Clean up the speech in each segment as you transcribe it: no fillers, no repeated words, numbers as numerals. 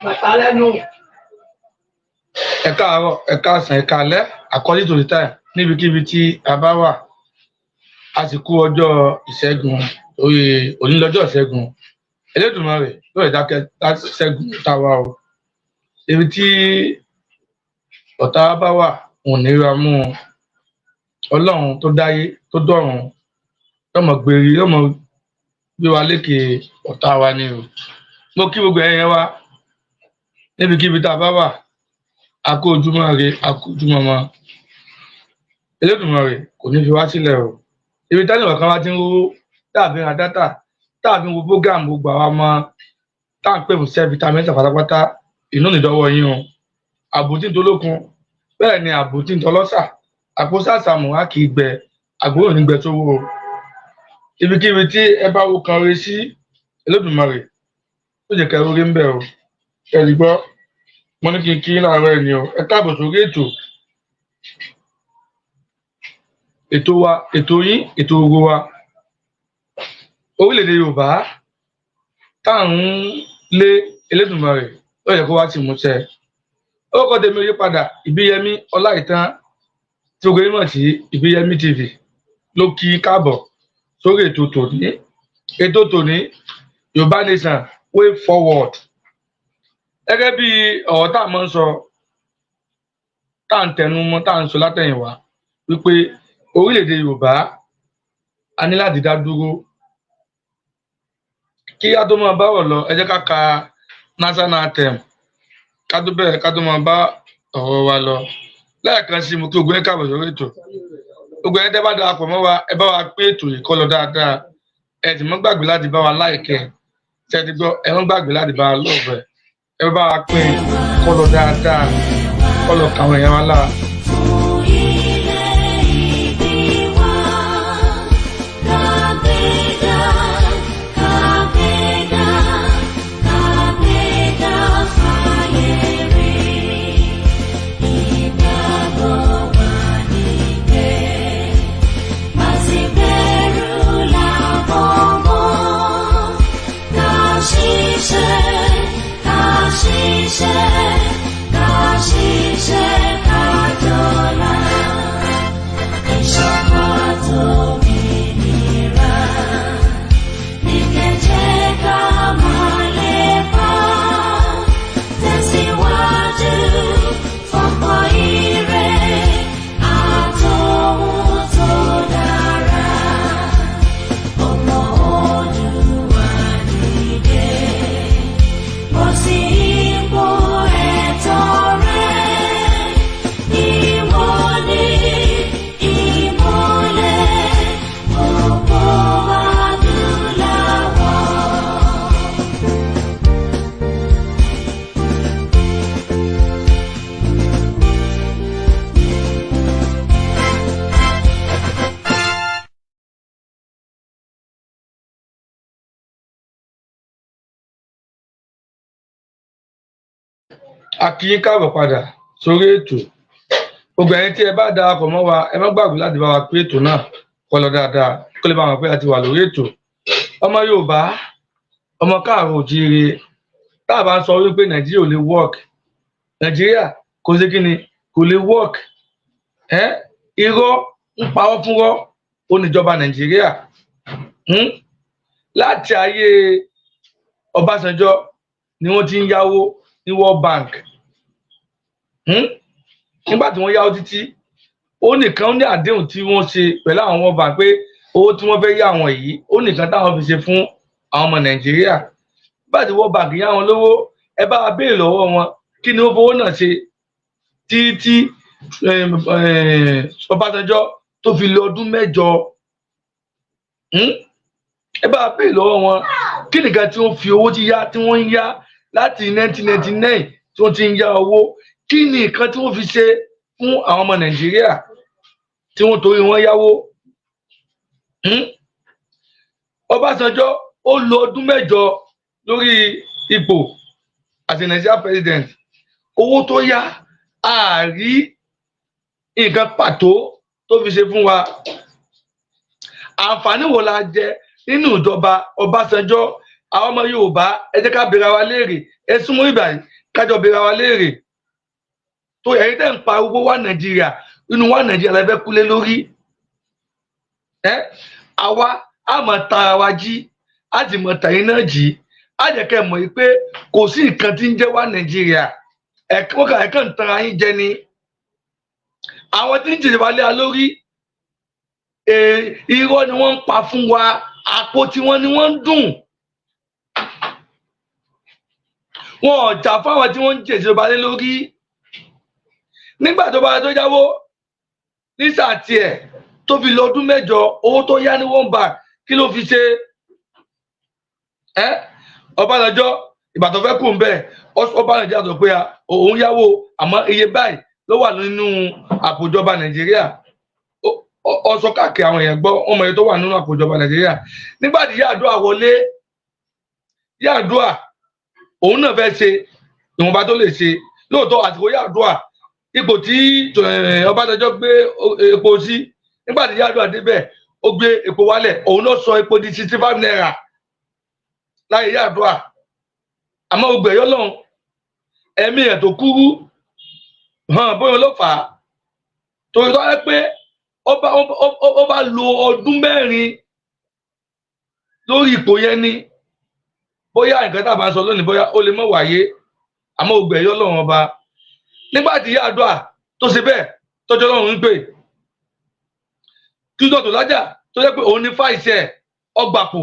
Bàtà lẹ́nu. Ẹ káàárọ̀, ẹ káàsán, ẹ káalẹ́, according to the time níbikíbi tí a bá wà. A sì kú ọjọ́ Ìṣẹ́gun orí òní lọ́jọ́ Ìṣẹ́gun. Elédùmarè lóye dákẹ́ ṣẹ́gun táwa o. Ibi tí ọ̀tá bá wà, òun ní ra mú un. Ọlọ́run tó dáyé tó dọ̀run yọmọ gbèrè yọmọ gbé wa lékè ọ̀tá wa ni o. Mo kí gbogbo ẹ̀yin wa níbikíbi tá a bá wà. A kú ojúmọ́ re, a kú ojúmọ́ mọ́. Elédùmarè kò ní fi wá sílẹ̀ o. Ibi tẹ́lẹ̀ kọ̀ọ̀kan wá ti ń rówó tàbí ra data tàbí wo program, gbogbo àwa ọmọ tá à ń pè fún self determination pátápátá, inú nìdọ́wọ́ yín o. Àbòtí tolókun, bẹ́ẹ̀ ni àbòtí tọlọ́sà, àpò sàṣàmù á kì í gbẹ, àgbóhùn ní gbẹ sówó o. Ibikíbi tí ẹ bá wo kan re sí, Elédùmarè ó jẹ́ kẹ́ orí ń bẹ̀ o. Ẹ rí gbọ́, mo ní kí n kí yín láàárọ̀ ẹ̀ ni o. Ẹ káàbọ̀ sórí ètò, ètò wa, ètò yín, ètò gbogbo wa, orílẹ̀-èdè Yorùbá tá à ń lé. Elédùmarè ó yẹ kó wá sí ìmúṣẹ. Orúkọ tèmi ò yí padà, Ìbíyẹmí Ọláìtàn tí gbogbo yín mọ̀ sí Ìbíyẹmí TV ló kí i káàbọ̀ sórí ètò tòní. Ètò tòní, Yorùbá Nation way forward. Gẹ́gẹ́ bí ọ̀rọ̀ tá a máa ń sọ, tá à ń tẹnu mọ́, tá à ń sọ látẹ̀yìnwá wípé orílẹ̀-èdè Yorùbá a ní láti dá dúró. Kí á tó máa bá ọ̀rọ̀ lọ, ẹ jẹ́ ká ka national anthem ká tó bẹ̀rẹ̀, ká tó máa bá ọ̀rọ̀ wa lọ. Lẹ́ẹ̀kan sí, mo kí gbogbo yín káàbọ̀ sórí ètò. Gbogbo ẹni tẹ́ bá darapọ̀ mọ́ wa, ẹ bá wa pín ètò yìí kó lọ dáadáa. Ẹ sì mọ́ gbàgbé láti bá wa like ẹ̀. Ṣe ti gbọ́? Ẹ mọ́ gbàgbé láti bá wa love ẹ̀. Ẹ bá wa pín kó lọ dáadáa, kó lọ kàwọn èèyàn wa lára. Fún ilẹ̀ ìbí wa, kàgbéga, kàgbéga, kàgbéga fáyé rí. Ìgbàgbọ́ wa ní pé bá ti bẹ̀rù làbọ̀ mọ́. Ká ṣiṣẹ́, ká ṣiṣẹ́, ká ṣiṣẹ́, ká jọlá. Ìṣọ̀kan àtòmìnira ní kẹ̀jẹ́ ká máa lépa. Tẹ̀síwájú fọ́pọ̀ ire àtòhun tó dára. Ọmọ Oòduà dìde, bọ́ sí ipò ẹ̀tọ́ rẹ. Ìwọ ni ìmọ́lẹ̀ gbogbo adúláwọ̀. A kí yín káàbọ̀ padà sórí ètò. Gbogbo ẹ̀yin tí ẹ bá darapọ̀ mọ́ wa, ẹ má gbàgbé láti bá wa pín ètò náà kó lọ dáadáa, kó lè bá wọn pé a ti wà lórí ètò. Ọmọ Yorùbá, ọmọ káàárọ̀ òjíire, tá a bá ń sọ wípé Nàìjíríà ò lè work, Nàìjíríà kò sí kí ni kò lè work. Ẹ irọ́ ń parọ́ fúnrọ́ ó níjọba Nàìjíríà. Láti ayé Ọbásanjọ́ ni wọ́n ti ń yáwó ní World Bank. Nígbà tí wọ́n yáwó títí, ó nìkan ní àdéhùn tí wọ́n ṣe pẹ̀lú àwọn World Bank pé owó tí wọ́n fẹ́ yá àwọn yìí, ó nìkan táwọn fi ṣe fún àwọn ọmọ Nàìjíríà. Nígbà tí World Bank yá wọn lówó, ẹ bá wa béèrè lọ́wọ́ wọn, kí ni ó fowó náà ṣe títí Ọbásanjọ́ tó fi lò ọdún 8? Ẹ bá wa béèrè lọ́wọ́ wọn, kí nìkan tí wọ́n fi owó tí yá, tí wọ́n ń yá láti 1999 tí wọ́n ti ń yá owó, kí ni nǹkan tí wọ́n fi ṣe fún àwọn ọmọ Nàìjíríà tí wọ́n torí wọ́n yáwó? Ọbásanjọ́ ó lo ọdún 8 lórí ipò as a Nigeria president. Owó tó yá, àárí nǹkan pàtó tó fi ṣe fún wa. Àǹfààní wo la jẹ nínú ìjọba Ọbásanjọ́? Àwọn ọmọ Yorùbá, ẹ jẹ́ ká bèèrè wa léèrè. Ẹ súnmọ́ ìbàyí, kájọ bèèrè wa léèrè. Tó ẹ̀yin tẹ́ ń pariwo wá Nàìjíríà, inú wa Nàìjíríà la fẹ́ kúlé lórí ẹ. Àwa á máa tara wa jí, á sì mọ̀ tàyín náà jí. Á jẹ́ kẹ́ mọ̀ yìí pé kò sí nǹkan tí ń jẹ́ wá Nàìjíríà. Ẹ̀kan ẹ̀kan ń tanra yín jẹ ni. Àwọn tí ń jìjọba lé wa lórí, irọ́ ni wọ́n ń pa fún wa. Àpò tiwọn ni wọ́n ń dùn. Wọn ò jà fáwọn tí wọ́n ń jìjọba lé lórí. Nígbà tó bá tó yáwó ní sáà tiẹ̀ tó fi lọ ọdún 8, owó tó yá ní one bank, kí ló fi ṣe? Ẹ Ọbásanjọ́, ìgbà tó fẹ́ kù ń bẹ̀, ọba Nàìjíríà sọ pé òun yáwó, àmọ́ iye báyìí ló wà nínú àpòjọba Nàìjíríà. Ó sọ káàkiri, àwọn èèyàn gbọ́, wọ́n mọ iye tó wà nínú àpòjọba Nàìjíríà. Nígbà tí Yar'Adua wọlé, Yar'Adua òun náà fẹ́ ṣe ìwọ̀nba tó lè ṣe. Lóòótọ́, àsìkò Yar'Adua, ipò tí Ọbásanjọ́ gbé epo sí, nígbà tí Yar'Adua débẹ̀, ó gbé epo wálẹ̀. Òun ló sọ epo di 65 naira láyé Yar'Adua. Àmọ́ gbogbo ẹ̀yọ́ lọ́hùn, ẹ̀mí ẹ̀ tó kúrú hàn bóyá ló fà á. Torí tó yẹ pé ó bá lo ọdún 4 lórí ipò yẹn ni, bóyá nǹkan tá a bá ń sọ lónìí, bóyá ó lè mọ̀ wáyé. Àmọ́ gbogbo ẹ̀yọ́ lọ́hùn ọba. Nígbà tí Yar'Adua tó ṣe bẹ́ẹ̀, tọ́jọ́ lọ́hùn ń pè kí tó lájà tó yẹ pé òun ní fáìsì ẹ̀ ọgbàpò.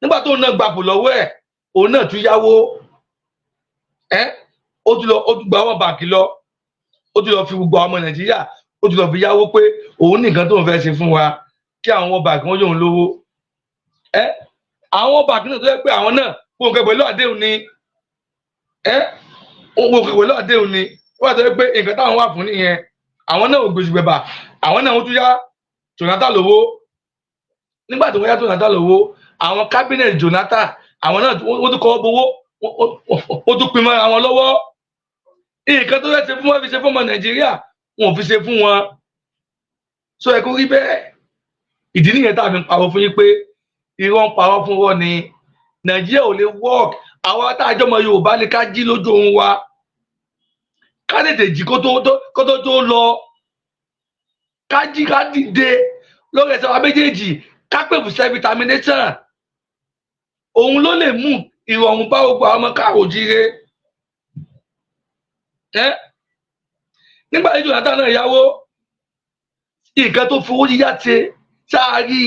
Nígbà tó náà gbàpò lọ́wọ́ ẹ̀, òun náà tún yáwó ẹ́. Ó tún lọ, ó tún gba àwọn bàǹkì lọ, ó tún lọ fi gbogbo àwọn ọmọ Nàìjíríà, ó tún lọ fi yáwó pé òun ní nǹkan tó ń fẹ́ ṣe fún wa, kí àwọn bàǹkì wọn yóò lówó ẹ́. Àwọn bàǹkì náà tó yẹ pé àwọn náà gbogbo nǹkan pẹ̀lú àdéhùn ni ẹ́, gbogbo nǹkan pẹ̀lú àdéhùn ni wọ́n àti pé nǹkan táwọn wà fún nìyẹn. Àwọn náà ò gbèsùgbẹ̀bà, àwọn náà wọ́n tún yá Jonathan lówó. Nígbà tí wọ́n yá Jonathan lówó, àwọn cabinet Jonathan, àwọn náà wọ́n tún kọ́ bowó, wọ́n tún pin mọ́ra wọn lọ́wọ́. Nǹkan tó fẹ́ ṣe fún wọn, fi ṣe fún ọmọ Nàìjíríà, wọn ò fi ṣe fún wọn. Sọ ẹ kó rí bẹ́ẹ̀. Ìdí nìyẹn tá a fi ń parọ́ fún yín pé irọ́ ń parọ́ fún wọn ni. Nàìjíríà ò lè work. Àwọn tá a jọmọ Yorùbá ní ká jí lójú ohun wa, ká tètè jí kó tó tó lọ. Ká jí, ká dìde lórí ẹsẹ̀ wa méjèèjì, ká pè fún self determination. Òun ló lè mú ìrọ̀rùn bá gbogbo àwọn ọmọ káàró jíire ẹ. Nígbà tí Jonathan náà yáwó, nǹkan tó fowó yíyá ṣe sáárì,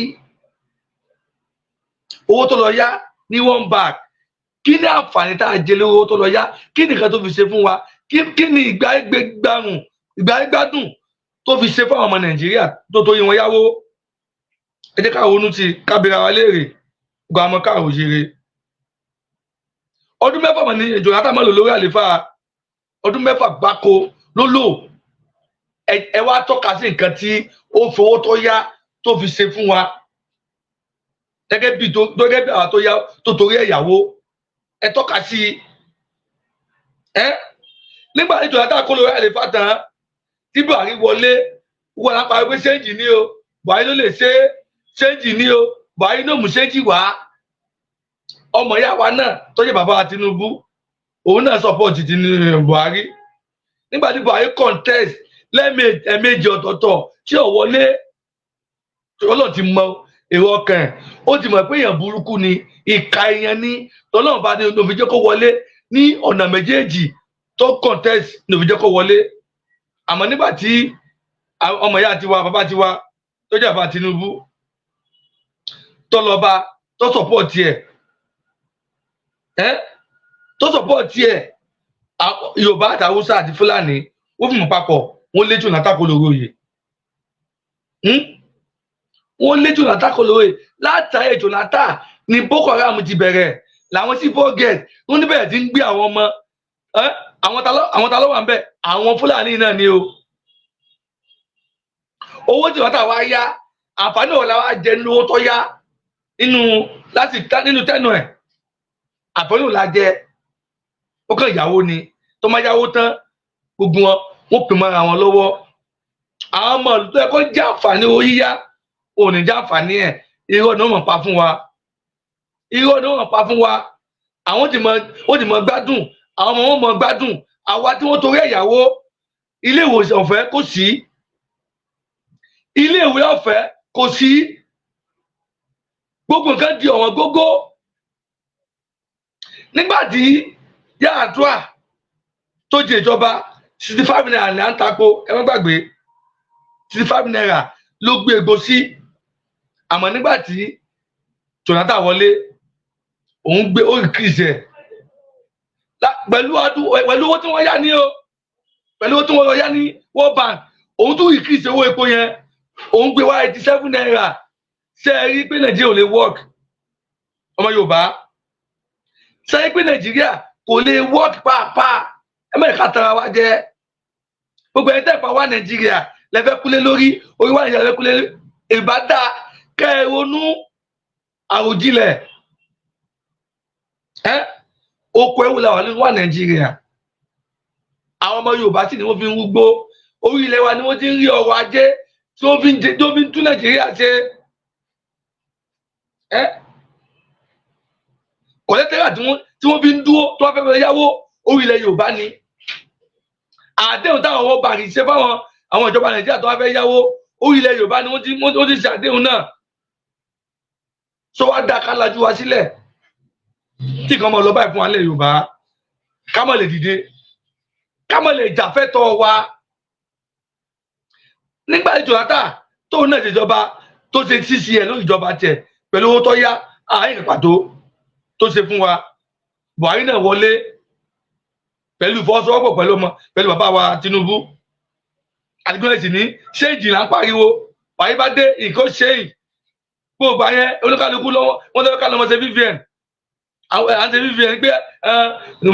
owó tó lọ yá ní one bag, kí ní àǹfààní tá a jẹ lórí owó tó lọ yá? Kí nìkan tó fi ṣe fún wa? Kí ni ìgbà gbàrùn, ìgbà gbádùn tó fi ṣe fún àwọn ọmọ Nàìjíríà tó torí wọn yáwó? Ẹ jẹ́ ká ronú sí, ká bèèrè wa léèrè. Gba ọmọ káàró jíire, ọdún 6 mọ̀ ní Jonathan mọ̀ lò lórí àlééfà. Ọdún 6 gbáko ló lò. Ẹ wá tọ́ka sí nǹkan tí ó fowó tó yá tó fi ṣe fún wa, gẹ́gẹ́ bí àwọn tó yá tó torí ẹ̀yàwó. Ẹ tọ́ka sí ẹ. Nígbà tí Jonathan kó lórí àlééfà tán, tí Buhari wọlé, wọn á parí pé change ní o, Buhari ló lè ṣe change ní o, Buhari náà mú change wá. Ọmọ ìyá wa náà tó jẹ́ bàbá Tinubu, òun náà support Tinubu, Buhari. Nígbà tí Buhari contest lẹ́ẹ̀mejì ọ̀tọ̀ọ̀tọ̀ tí ò wọlé, Ọlọ́run ti mọ èrò ọkàn ẹ̀. Ó ti mọ̀ pé èèyàn burúkú ni, ìka èèyàn ní. Tọ́lọ́run bá ní òfin jẹ́ kó wọlé ní ọ̀nà méjèèjì tó contest ní òfin jẹ́ kó wọlé. Àmọ́ nígbà tí ọmọ ìyá tiwa, bàbá tiwa tó jẹ́ bàbá Tinubu, tó lọ bá, tó support ẹ̀, tó support ẹ̀, Yorùbá àti Haúsá àti Fúlàní, wọ́n fi mọ̀ papọ̀, wọ́n lé Jonathan kó lórí oyè. Wọ́n lé Jonathan kó lórí oyè. Látàrí Jonathan ni Boko Haram ti bẹ̀rẹ̀, làwọn sí bọ́gẹ̀t wọ́n ní bẹ̀rẹ̀ tí ń gbé àwọn ọmọ. Àwọn ta ló wà ń bẹ̀? Àwọn Fúlàní náà ni o. Owó tí Jonathan wá yá, àǹfààní òun la wá jẹ nínú owó tó yá nínú láti nínú tẹnu ẹ̀? Àǹfààní òun la jẹ? Ó kàn yáwó ni. Tó máa yáwó tán, gbogbo wọn, wọ́n pè mọ́ra wọn lọ́wọ́. Àwọn ọmọ ìlú tó yẹ kó jẹ́ àǹfààní owó yíyá, òun ní jẹ́ àǹfààní ẹ̀. Irọ́ ni wọ́n mọ̀ pa fún wa, irọ́ ni wọ́n mọ̀ pa fún wa. Àwọn ti mọ, wọ́n ti mọ gbádùn, àwọn ọmọ wọn mọ gbádùn. Àwa tí wọ́n torí ẹ̀yàwó, ilé ìwòsàn ọ̀fẹ́ kò sí, ilé ìwé ọ̀fẹ́ kò sí, gbogbo nǹkan di ọ̀wọ́n gógó. Nígbà tí Yar'Adua tó jẹ ìjọba, ₦65 ní à ń tako. Ẹ má gbàgbé, ₦65 ló gbé egbò sí. Àmọ́ nígbà tí Jonathan wọlé, òun gbé ó increase ẹ̀ pẹ̀lú owó tí wọ́n yá ní o, pẹ̀lú owó tí wọ́n lọ yá ní World Bank. Òun tún increase owó epo yẹn, òun gbé wá ₦87. Ṣé ẹ rí pé Nàìjíríà ò lè work? Ọmọ Yorùbá, ṣé ẹ rí pé Nàìjíríà kò lè work pàápàá? Ẹ mẹ́rin ká tara wa jẹ. Gbogbo ẹni tẹ́ pa wá Nàìjíríà lẹ́fẹ́ kúlé lórí orí wá Nàìjíríà lẹ́fẹ́ kúlé. Ìbá dá kẹ́ ẹ ronú àròjinlẹ̀. Ẹ oko ẹwù la wà lórí wà Nàìjíríà. Àwọn ọmọ Yorùbá sì ni wọ́n fi ń rúgbó. Orí ilẹ̀ wa ni wọ́n ti ń rí ọrọ̀ ajé tí wọ́n fi ń jẹ, tí wọ́n fi ń tún Nàìjíríà ṣe. Ẹ collateral tí wọ́n fi ń dúró tí wọ́n fẹ́ fẹ́ yáwó, orí ilẹ̀ Yorùbá ni. Àdéhùn táwọn ọwọ́ bàrí ṣe fáwọn àwọn ìjọba Nàìjíríà tó wá fẹ́ yáwó, orí ilẹ̀ Yorùbá ni wọ́n ti ṣe àdéhùn náà. Sọ wá dá ká lajú wa sílẹ̀ tí nǹkan mọ̀ lọ báyìí fún wa nílẹ̀ Yorùbá, ká mọ̀ lè dìde, ká mọ̀ lè jà fẹ́tọ̀ wa? Nígbà tí Jonathan tóun náà ṣèjọba, tó ṣe 6 years lórí ìjọba tiẹ̀ pẹ̀lú owó tó yá, àárín pàtó tó ṣe fún wa. Buhari náà wọlé pẹ̀lú ìfọwọ́sowọ́pọ̀ pẹ̀lú ọmọ, pẹ̀lú bàbá wa Tinubu. Àdìgbò ní change là ń pariwo. Buhari bá dé, nǹkan ṣéyìn. Gbogbo àyẹn olúkálukú lọ́wọ́ wọ́n lọ́wọ́ ká lọ́mọ ṣe BVN, àwọn à ń ṣe BVN pé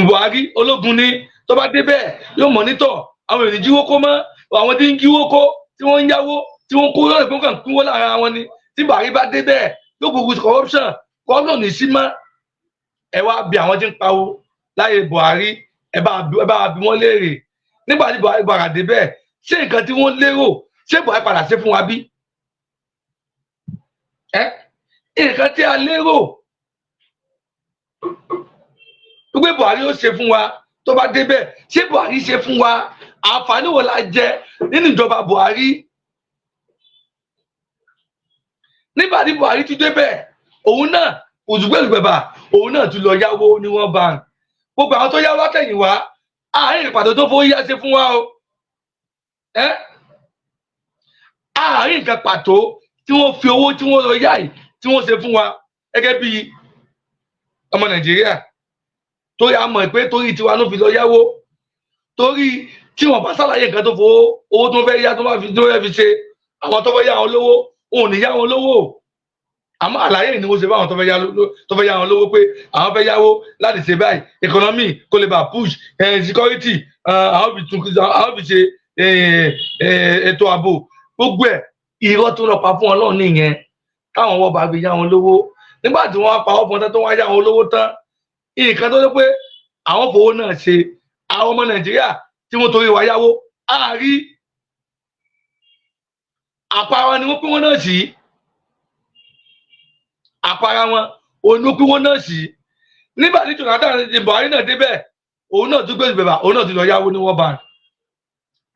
Buhari ológun ni, tó bá dé bẹ́ẹ̀ yóò monitor àwọn ènìyàn jíwó kó mọ́. Àwọn tí ń jíwó kó, tí wọ́n ń yáwó, tí wọ́n kó lọ́rọ̀ pé wọ́n kàn kúnwó lára wọn ni. Tí Buhari bá dé bẹ́ẹ̀, yóò gbogbo corruption, corruption ní sí mọ́. Ẹ wá bí àwọn tí ń pawó láyé Buhari, ẹ bá bí wọ́n léèrè, nígbà tí Buhari padà dé bẹ́ẹ̀, ṣé nǹkan tí wọ́n lérò, ṣé Buhari padà ṣe fún wa bí? Ẹ nǹkan tí a lérò wípé Buhari ó ṣe fún wa tó bá débẹ̀, ṣé Buhari ṣe fún wa? Àǹfààní wo la jẹ nínú ìjọba Buhari? Nígbà tí Buhari tún débẹ̀, òun náà òzùgbẹ́lùgbẹ̀bà, òun náà tún lọ yáwó ní World Bank. Gbogbo àwọn tó yáwó látẹ̀yìnwá, àárín ìpàdé tó fowó yá ṣe fún wa o. Ẹ àárín nǹkan pàtó tí wọ́n fi owó tí wọ́n lọ yá yìí tí wọ́n ṣe fún wa gẹ́gẹ́ bí ọmọ Nàìjíríà, torí a mọ̀ pé torí tiwa ló fi lọ yáwó. Torí tí wọ́n bá ṣàlàyé nǹkan tó fowó owó tó fẹ́ yá, tó bá fi tó fẹ́ fi ṣe, àwọn tó fẹ́ yá wọn lówó, òun ò ní yá wọn lówó. Àmọ́ àlàyé ni wọ́n ṣe fáwọn tó fẹ́ yá wọn lówó pé àwọn fẹ́ yáwó láti ṣe báyìí, economy kó lè bá push, security, àwọn fi tún, àwọn fi ṣe ètò ààbò. Gbogbo ẹ̀, irọ́ tó lọ pa fún Ọlọ́run nìyẹn táwọn ọwọ́ bá fi yá wọn lówó. Nígbà tí wọ́n pa ọ̀fọ̀n tán, tó wá yá wọn lówó tán, nǹkan tó dé pé àwọn fowó náà ṣe, àwọn ọmọ Nàìjíríà tí wọ́n torí wa yáwó àárí àpárá ni wọ́n pín wọn náà sí. Àpárá wọn òun ló pín wọn náà sí. Nígbà tí Jonathan ti Buhari náà débẹ̀, òun náà tún gbé bẹ̀bà, òun náà tún lọ yáwó ní World Bank.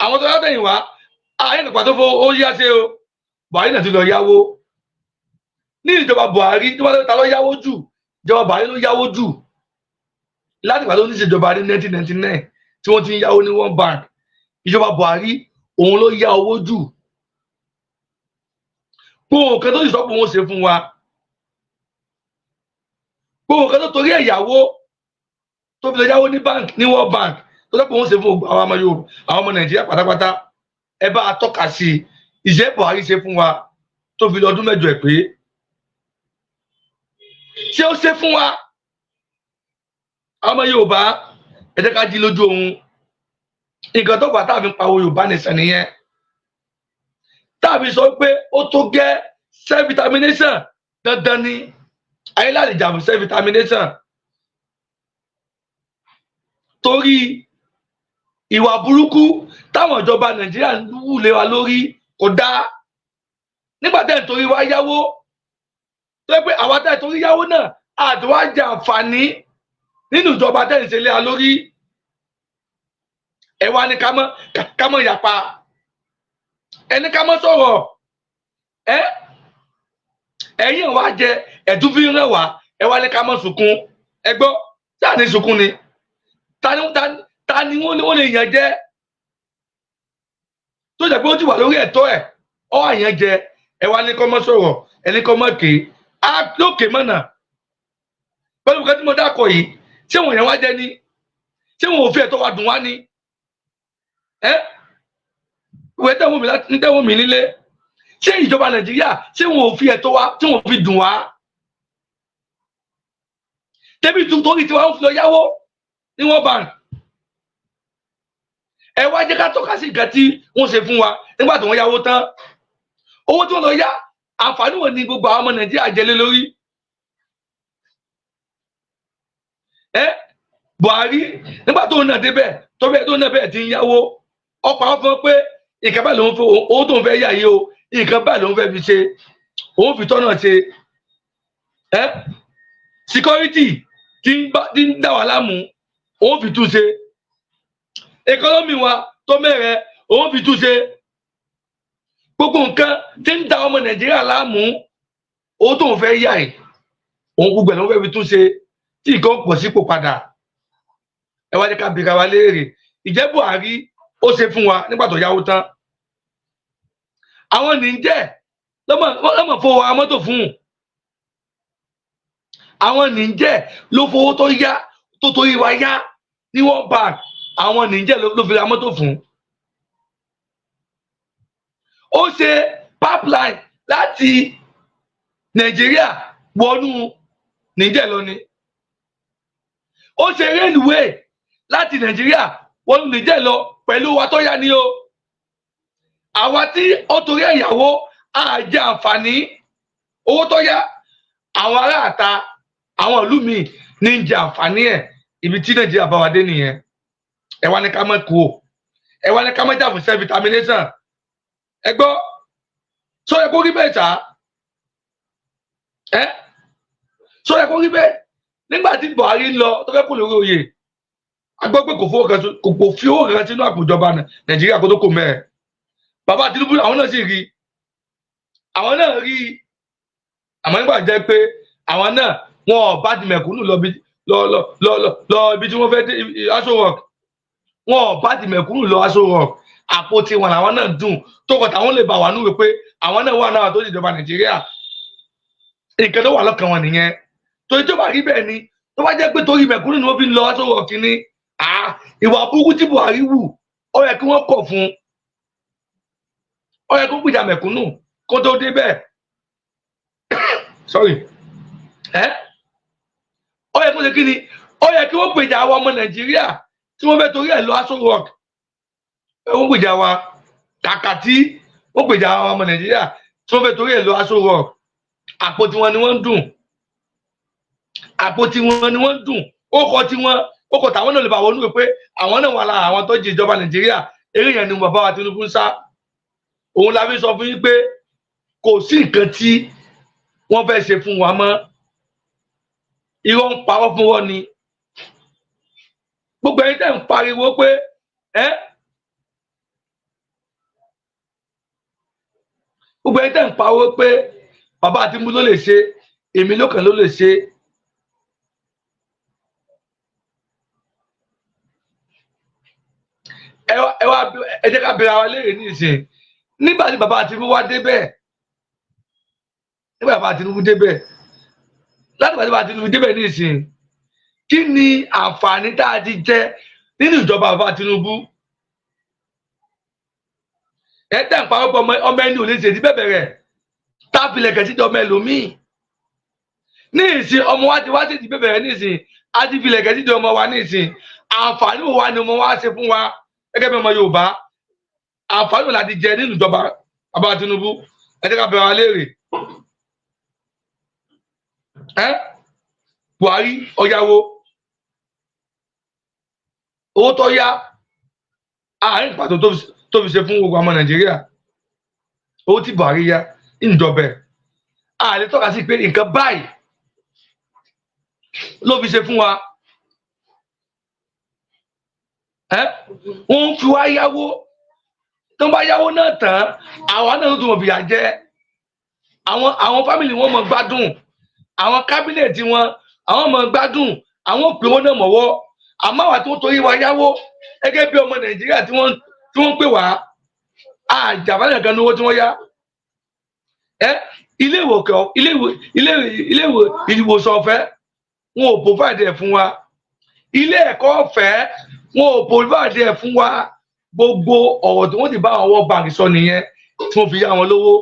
Àwọn tó látẹ̀yìn wá, ààyè nípa tó fowó ó yá ṣe o. Buhari náà tún lọ yáwó ní ìjọba Buhari. Tí wọ́n ta lọ yáwó jù, ìjọba Buhari ló yáwó jù láti ìgbà tó ní ìṣèjọba ní 1999 tí wọ́n ti ń yáwó ní World Bank. Ìjọba Buhari, òun ló yá owó jù. Gbogbo nǹkan tó sì sọ pé òun ṣe fún wa, gbogbo nǹkan tó torí ẹ̀yàwó tó fi lọ yáwó ní bank, ní World Bank, tó sọ pé òun ṣe fún gbogbo àwọn ọmọ Yorùbá, àwọn ọmọ Nàìjíríà pátápátá, ẹ bá a tọ́ka sí i. Ìṣe Buhari ṣe fún wa tó fi lọ ọdún 8 ẹ̀ pé, ṣé ó ṣe fún wa? Àwọn ọmọ Yorùbá, ẹ jẹ́ ká jí lójú ohun. Nǹkan tó fà tá a fi ń pawó Yorùbá nìsan nìyẹn, tá a fi sọ pé ó tó gẹ́, self determination dandan ni. Ayé láti jà fún self determination torí ìwà burúkú táwọn ìjọba Nàìjíríà ń wù lé wa lórí kò dáa. Nígbà tẹ́ ẹ̀ torí wa yáwó, tó yẹ pé àwa tẹ́ ẹ̀ torí yáwó náà àti wá jẹ àǹfààní. Nínú ìjọba tẹ́ǹsẹ̀ lé a lórí, ẹ wá ní ká mọ́ yapa, ẹni ká mọ́ sọ̀rọ̀. Ẹ ẹ̀yin wá jẹ ẹ̀dún fi ń ràn wá, ẹ wá ní ká mọ́ sunkún. Ẹ gbọ́, sáà ní sunkún ni? Ta ni wọ́n lè yàn jẹ tó jẹ́ pé ó ti wà lórí ẹ̀tọ́ ẹ̀ ọ́ àyàn jẹ? Ẹ wá ní kọ́ mọ́ sọ̀rọ̀, ẹni kọ́ mọ́ ké á lókè mọ́nà pẹ̀lú nǹkan tí mo dákọ̀ yìí. Ṣé wọ́n yẹn wá jẹ ni? Ṣé wọn ò fi ẹ̀tọ́ wa dùn wá ni? Ẹ ìwé tẹ̀wọ̀n mi láti tẹ̀wọ̀n mi nílé, ṣé ìjọba Nàìjíríà, ṣé wọn ò fi ẹ̀tọ́ wa tí wọn ò fi dùn wá? Tẹ́bí torí tí wọ́n fi lọ yáwó ní wọ́n bank. Ẹ wá jẹ́ ká tọ́ka sí nǹkan tí wọ́n ṣe fún wa nígbà tí wọ́n yáwó tán. Owó tí wọ́n lọ yá, àǹfààní wo ni gbogbo àwọn ọmọ Nàìjíríà jẹ lé lórí? Ẹ Buhari, nígbà tó ń nà débẹ̀, tó bẹ́ẹ̀ tó ń nà bẹ́ẹ̀ ti ń yáwó, ọkọ̀ àwọn fún pé nǹkan báyìí lòun fẹ́, owó tó ń fẹ́ yà yìí o, nǹkan báyìí lòun fẹ́ fi ṣe, òun fi tọ́nà ṣe. Ẹ security tí ń dà wá láàmú, òun fi tún ṣe. Economy wa tó mẹ́rẹ̀, òun fi tún ṣe. Gbogbo nǹkan tí ń da ọmọ Nàìjíríà láàmú, owó tó ń fẹ́ yà yìí, òun gbogbo ẹ̀ ló ń fẹ́ fi tún ṣe tí nǹkan pọ̀ sípò padà. Ẹ wá ní ká bìrà wa léèrè, ìjẹ́ Buhari ó ṣe fún wa nígbà tó yáwó tán? Àwọn nìjẹ́ lọ́mọ fowó ra mọ́tò fún un. Àwọn nìjẹ́ ló fowó tó yá, tó torí wa yá ní wọ́n bank, àwọn nìjẹ́ ló fi ra mọ́tò fún un. Ó ṣe pipeline láti Nàìjíríà wọnú Níjẹ̀ lọ ni. Ó ṣe railway láti Nàìjíríà wọnú Níjẹ̀ lọ pẹ̀lú wa tó yá ni o. Àwa tí ó torí ẹ̀yàwó á jẹ àǹfààní owó tó yá, àwọn aráàta, àwọn ìlú míì ní ń jẹ àǹfààní ẹ̀. Ibi tí Nàìjíríà bá wa dé nìyẹn. Ẹ wá ní ká má kú o, ẹ wá ní ká má jà fún self determination. Ẹ gbọ́, sọ yẹ kó rí bẹ́ẹ̀ sá? Ẹ sọ yẹ kó rí bẹ́ẹ̀? Nígbà tí Buhari ń lọ, tó fẹ́ kó lórí oyè, a gbọ́ pé kò fowó kan, kò fi owó kan sínú àpòjọba Nàìjíríà kó tó kò mẹ́ẹ̀. Bàbá Tinubu, àwọn náà sì rí, àwọn náà rí. Àmọ́ nígbà jẹ́ pé àwọn náà wọn ò bá ti mẹ̀kúnnù lọ bí lọ lọ lọ lọ lọ ibi tí wọ́n fẹ́ dé Aso Rock, wọn ò bá ti mẹ̀kúnnù lọ Aso Rock. Àpò tiwọn làwọn náà dùn tó kọ táwọn lè bá wà núwèé pé àwọn náà wà náà tó ṣèjọba Nàìjíríà. Nǹkan tó wà lọ́kàn wọn nìyẹn. Torí tó bá rí bẹ́ẹ̀ ni, tó bá jẹ́ pé torí mẹ̀kúnnù ni wọ́n fi ń lọ Aso Rock ni, ìwà burúkú tí Buhari wù, ó yẹ kí wọ́n kọ̀ fún un, ó yẹ kó gbìjà mẹ̀kúnnù kó tó dé bẹ́ẹ̀. Sorry. Ẹ ó yẹ kó ṣe kí ni? Ó yẹ kí wọ́n gbèjà àwọn ọmọ Nàìjíríà tí wọ́n fẹ́ torí ẹ̀ lọ Aso Rock. Wọ́n gbèjà wa, kàkà tí wọ́n gbèjà àwọn ọmọ Nàìjíríà tí wọ́n fẹ́ torí ẹ̀ lọ Aso Rock, àpò tiwọn ni wọ́n ń dùn, àpò tiwọn ni wọ́n ń dùn. Ó kọ tiwọn, ó kọ tàwọn náà lè bá wọn núwèé pé àwọn náà wà lára àwọn tó jí ìjọba Nàìjíríà. Eré yẹn ni bàbá wa Tinubu ń sá. Òun la fi sọ fún yín pé kò sí nǹkan tí wọ́n fẹ́ ṣe fún wa mọ́. Irọ́ ń parọ́ fún wọn ni. Gbogbo ẹ̀yin tẹ́ ń pariwo pé ẹ́, gbogbo ẹ̀yin tẹ́ ń pariwo pé bàbá Tinubu ló lè ṣe, èmi lókàn ló lè ṣe, ẹ wá ẹ jẹ́ ká bẹ̀rẹ̀ àwọn léèrè ní ìsìn. Nígbà tí bàbá Tinubu wá débẹ̀, nígbà bàbá Tinubu débẹ̀, láti bàbá Tinubu débẹ̀ ní ìsìn, kí ni àǹfààní tá a ti jẹ nínú ìjọba bàbá Tinubu? Ẹ tẹ̀ ń parọ́ pé ọmọ ẹni ò lè ṣèdí bẹ́ẹ̀ rẹ̀ tá a filẹ̀ kẹ̀sí ọmọ ẹlòmíì ní ìsìn. Ọmọ wa ti wá ṣèdí bẹ́ẹ̀ rẹ̀ ní ìsìn, a ti filẹ̀ kẹ̀sí ọmọ wa ní ìsìn. Àǹfààní wo wa ni ọmọ wa ṣe fún wa gẹ́gẹ́ bí ọmọ Yorùbá? Àǹfààní wo la ti jẹ nínú ìjọba bàbá Tinubu? Ẹ jẹ́ ká bẹ̀rẹ̀ wa léèrè. Ẹ Buhari ọ̀yàwó, owó tó yá, àárín pàtó tó fi ṣe fún gbogbo ọmọ Nàìjíríà. Owó tí Buhari yá ìjọba ẹ̀, a lè tọ́ka sí pé nǹkan báyìí ló fi ṣe fún wa. Ẹ wọ́n ń fi wá yáwó. Tó ń bá yáwó náà tán, àwa náà tó tún fìyà jẹ àwọn family wọn, mọ gbádùn àwọn cabinet wọn, àwọn mọ gbádùn, àwọn òpè wọn náà mọ̀wọ́. Àmọ́ àwa tó torí wa yáwó gẹ́gẹ́ bí ọmọ Nàìjíríà tí wọ́n pè wá àjàmbá nìkan ní owó tí wọ́n yá. Ẹ ilé ìwòkọ ilé ìwò ilé ilé ìwòsàn ọ̀fẹ́, wọn ò provide ẹ̀ fún wa. Ilé ẹ̀kọ́ ọ̀fẹ́, wọn ò provide ẹ̀ fún wa. Gbogbo ọ̀rọ̀ tí wọ́n ti bá àwọn World Bank sọ nìyẹn tí wọ́n fi yá wọn lówó.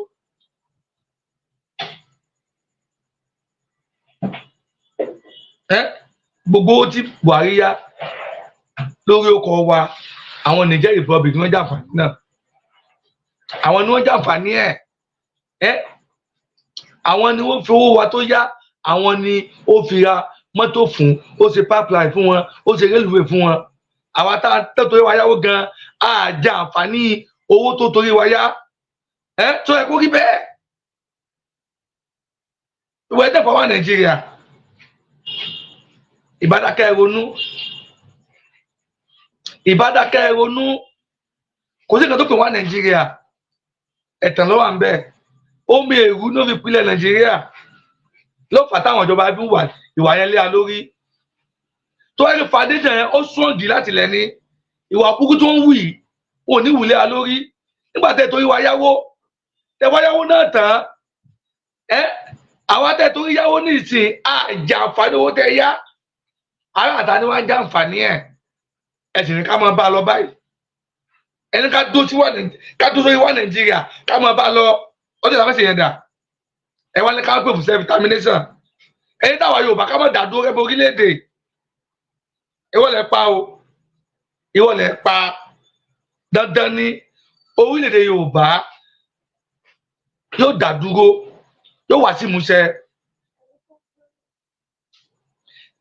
Ẹ gbogbo owó tí Buhari yá lórí ọkọ̀ wa, àwọn Niger Republic wọ́n jàǹfààní náà, àwọn ni wọ́n jàǹfààní ẹ̀. Ẹ àwọn ni wọ́n fi owó wa tó yá, àwọn ni ó fi ra mọ́tò fún, ó ṣe pipeline fún wọn, ó ṣe railway fún wọn. Àwa tá a tẹ́tọ́ wa yáwó gan, á jẹ àǹfààní owó tó torí wa yá. Ẹ tó yẹ kó rí bẹ́ẹ̀? Ìwé ẹ̀dẹ́fọ̀ wà Nàìjíríà, ìbádákẹ́ ronú, ìbádákẹ́ ronú. Kò sí nǹkan tó pè wá Nàìjíríà, ẹ̀tàn ló wà ń bẹ̀. Omi èrú ló fi pilẹ̀ Nàìjíríà, ló fà táwọn ìjọba fi ń wà ìwà yẹn lé wa lórí. Tó wáyé foundation yẹn, ó sọ̀ǹgì láti lẹ̀ ní ìwà kúkú tó ń wù yìí ò ní wù lé wa lórí. Nígbà tẹ́ torí wa yáwó, tẹ́ wá yáwó náà tán, ẹ àwa tẹ́ torí yáwó ní ìsìn àjàǹfààní owó tẹ́ yá, ará àta ni wọ́n á jàǹfààní ẹ̀. Ẹ sì ní ká máa bá a lọ báyìí. Ẹni ká dó sí wà, ká dó sórí wà Nàìjíríà, ká máa bá a lọ. Ọjọ́ ìlànà fẹsẹ̀ yẹn dà, ẹ wá ní ká pè fún self determination. Ẹni táwa Yorùbá ká má dà dúró rẹ́bí orílẹ̀-èdè, ìwọ lẹ pa o, ìwọ lẹ pa. Dandan ní orílẹ̀-èdè Yorùbá yóò dá dúró, yóò wá sí ìmúṣẹ.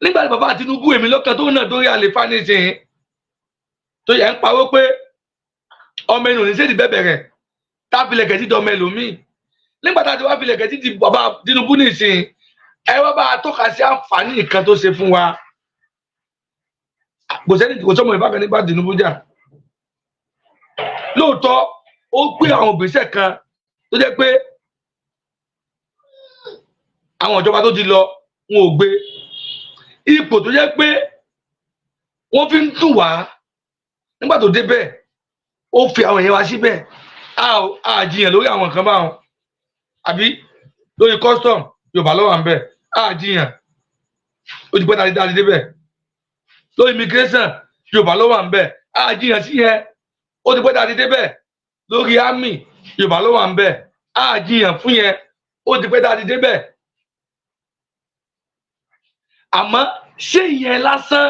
Nígbà tí bàbá Tinubu, èmi lọ́kàn tó náà dórí àlefa nísìnyí, tó yẹ ń pawó pé ọmọ ẹnu ní sèdí bẹ́ẹ̀ rẹ̀ tá a filẹ̀ kẹ́sì dọ́mọ ẹlòmíì. Nígbà tá a ti wá filẹ̀ kẹ́sì di bàbá Tinubu nísìnyí, ẹ wá bá a tọ́ka sí àǹfààní nǹkan tó ṣe fún wa. Kò sẹ́ni, kò sọ́mọ ìbákan nígbà Tinubu jà. Lóòótọ́, ó gbé àwọn ògbésẹ̀ kan tó jẹ́ pé àwọn ìjọba tó ti lọ wọn ò gbé. Ipò tó jẹ́ pé wọ́n fi ń dùn wá nígbà tó débẹ̀, ó fi àwọn èèyàn wá síbẹ̀. A jiyàn lórí àwọn nǹkan báwọn, àbí lórí custom, Yorùbá ló wà ń bẹ̀, a jiyàn. Ó ti pẹ́ tá a ti débẹ̀. Lórí immigration, Yorùbá ló wà ń bẹ̀, a jiyàn sí yẹn. Ó ti pẹ́ tá a ti débẹ̀. Lórí army, Yorùbá ló wà ń bẹ̀, a jiyàn fún yẹn. Ó ti pẹ́ tá a ti débẹ̀. Àmọ́ ṣé ìyẹn lásán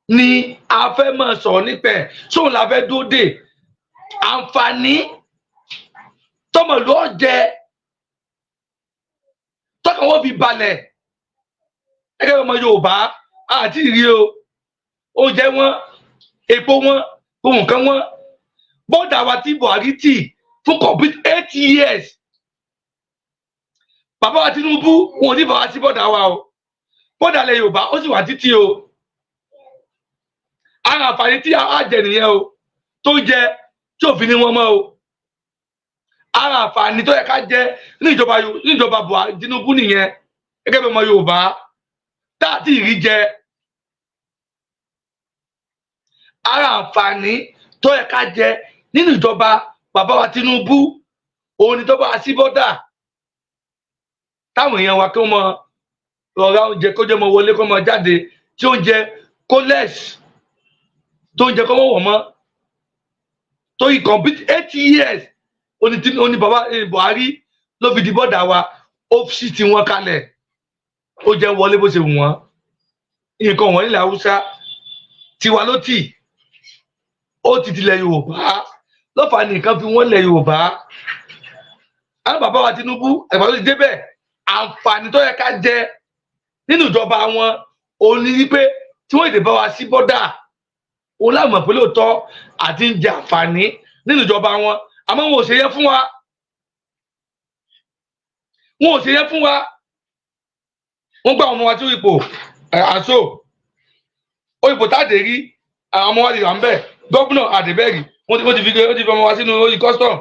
ni a fẹ́ máa sọ̀rọ̀ nípa ẹ̀? Sóun la fẹ́ dúró dè? Àǹfààní tọmọlú ọ̀jẹ̀ tọkàn wọn fi balẹ̀ gẹ́gẹ́ bí ọmọ Yorùbá àti ìrí o. Oúnjẹ wọn, epo wọn, ohun kan wọn, border wa tí Buhari tì fún complete 8 years, bàbá wa Tinubu wọn ò ní bàbá sí border wa o. Border ilẹ̀ Yorùbá, ó sì wà títí o. Ara àǹfààní tí a jẹ nìyẹn o, tó jẹ tí òfin ní wọn mọ́ o. Ara àǹfààní tó yẹ ká jẹ níjọba níjọba Buhari, Tinubu nìyẹn, gẹ́gẹ́ bí ọmọ Yorùbá tá a ti rí jẹ. Ara àǹfààní tó yẹ ká jẹ nínú ìjọba bàbá wa Tinubu, òun ni tó bá wa sí border, táwọn èèyàn wa kí wọ́n mọ rọra oúnjẹ, kó jẹ́ mọ wọlé, kó mọ jáde, tí oúnjẹ kó less, tó oúnjẹ kó mọ̀ wọ̀ mọ́. Tó yí complete 8 years, oní bàbá Buhari ló fi di border wa, ó sì ti wọn kalẹ̀, ó jẹ́ wọlé bó ṣe wù wọ́n. Nǹkan wọ̀nyí ilẹ̀ Haúsá tiwa ló tì, ó ti tilẹ̀ Yorùbá lọ́fà nìkan fi wọ́n lẹ̀ Yorùbá. Àwọn bàbá wa Tinubu ẹ̀fọ́ tó ti débẹ̀, àǹfààní tó yẹ ká jẹ nínú ìjọba wọn, òun ni wípé tí wọ́n lè bá wa sí border, òun láwọn mọ̀ pé lóòótọ́ àti ń jẹ àǹfààní nínú ìjọba wọn. Àmọ́ wọn ò ṣe yẹ fún wa, wọn ò ṣe yẹ fún wa. Wọ́n gbà àwọn ọmọ wa tí ipò àṣọ ó ipò táàdé rí. Àwọn ọmọ wa ti wà ń bẹ̀. Gómìnà àdébẹ̀rì, wọ́n ti fi ọmọ wa sínú orí custom.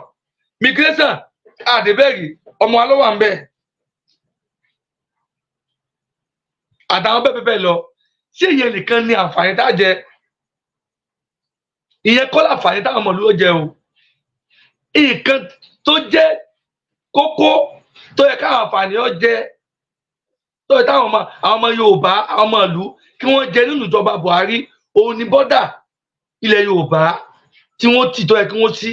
Migration àdébẹ̀rì, ọmọ wa ló wà ń bẹ̀, àtàwọn bẹ́ẹ̀ bẹ́ẹ̀ lọ. Ṣé ìyẹn nìkan ni àǹfààní tá a jẹ? Ìyẹn kọ́ láǹfààní táwọn ọmọ ìlú ó jẹ o. Nǹkan tó jẹ́ kókó tó yẹ káwọn àǹfààní ó jẹ, tó yẹ táwọn ọmọ, àwọn ọmọ Yorùbá, àwọn ọmọ ìlú kí wọ́n jẹ nínú ìjọba Buhari, òun ni border ilẹ̀ Yorùbá tí wọ́n tì tó yẹ kí wọ́n sí.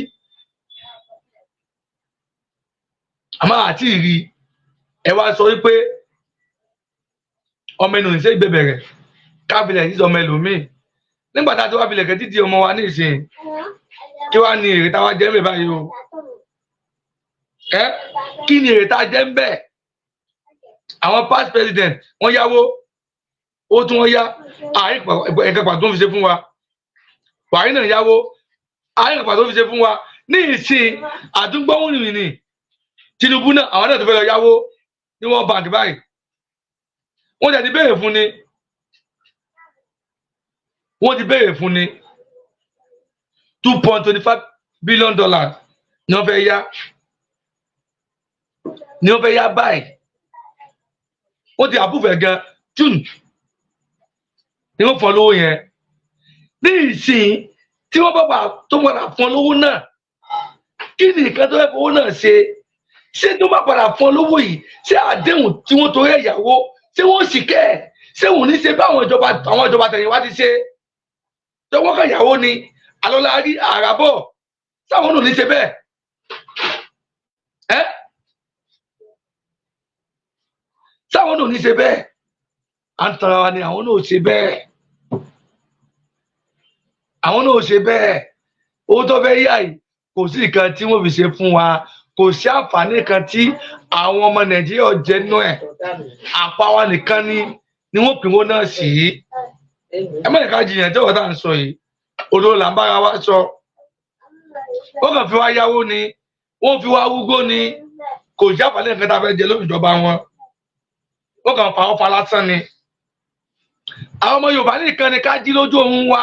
Àmọ́ àti ìrì ẹ wá sọ wípé ọmọ ẹnu ìṣe ìgbẹ́bẹ̀rẹ̀ káfílẹ̀ yìí ọmọ ẹlòmíì. Nígbà tá a ti wá filẹ̀ kẹ́ títí ọmọ wa ní ìsìn, kí wàá ní èrè táwa jẹ́ ń bẹ̀ báyìí o? Ẹ kí ni èrè tá a jẹ́ ń bẹ̀? Àwọn past president, wọ́n yáwó. Owó tí wọ́n yá, àárín ẹ̀ka pàtó ń fi ṣe fún wa. Buhari náà yáwó, àárín pàtó fi ṣe fún wa. Ní ìsìn àdúgbòhùn nìyí, Tinubu náà, àwọn náà tó fẹ́ lọ yáwó ní World Bank báyìí. Wọ́n ti béèrè fún ni, wọ́n ti béèrè fún ni. $2.25 billion ni wọ́n fẹ́ yá, ni wọ́n fẹ́ yá báyìí. Wọ́n ti approve ẹ̀ gan. June ni wọ́n fọ́n lówó yẹn. Ní ìsìn tí wọ́n bá bá tó padà fọ́n lówó náà, kí ni nǹkan tó fẹ́ fowó náà ṣe? Ṣé tó bá padà fọ́n lówó yìí, ṣé àdéhùn tí wọ́n torí ẹ̀yàwó, ṣé wọ́n sì kẹ́ ẹ̀? Ṣé wọ́n ní ṣe báwọn ìjọba, àwọn ìjọba tẹ̀yìnwá ti ṣe tó wọ́n kàn yàwó ni alọ́lá rí àràbọ̀? Sáwọn náà ní ṣe bẹ́ẹ̀ ẹ́? Sáwọn náà ní ṣe bẹ́ẹ̀? À ń tara wa ni. Àwọn náà ò ṣe bẹ́ẹ̀, àwọn náà ò ṣe bẹ́ẹ̀. Owó tó fẹ́ yá yìí, kò sí nǹkan tí wọ́n fi ṣe fún wa. Kò sí àǹfààní kan tí àwọn ọmọ Nàìjíríà jẹ nínú ẹ̀. Àpá wa nìkan ni wọ́n pínwó náà sí. Ẹ má nìkan jiyàn tí wọ́n tá à ń sọ yìí. Odò là ń bára wa sọ. Wọ́n kàn fi wá yáwó ni, wọ́n fi wá wúgbó ni. Kò sí àǹfààní nǹkan tá a fẹ́ jẹ lórí ìjọba wọn. Wọ́n kàn fà wọ́n fa lásán ni. Àwọn ọmọ Yorùbá nìkan ni ká jí lójú ohun wa.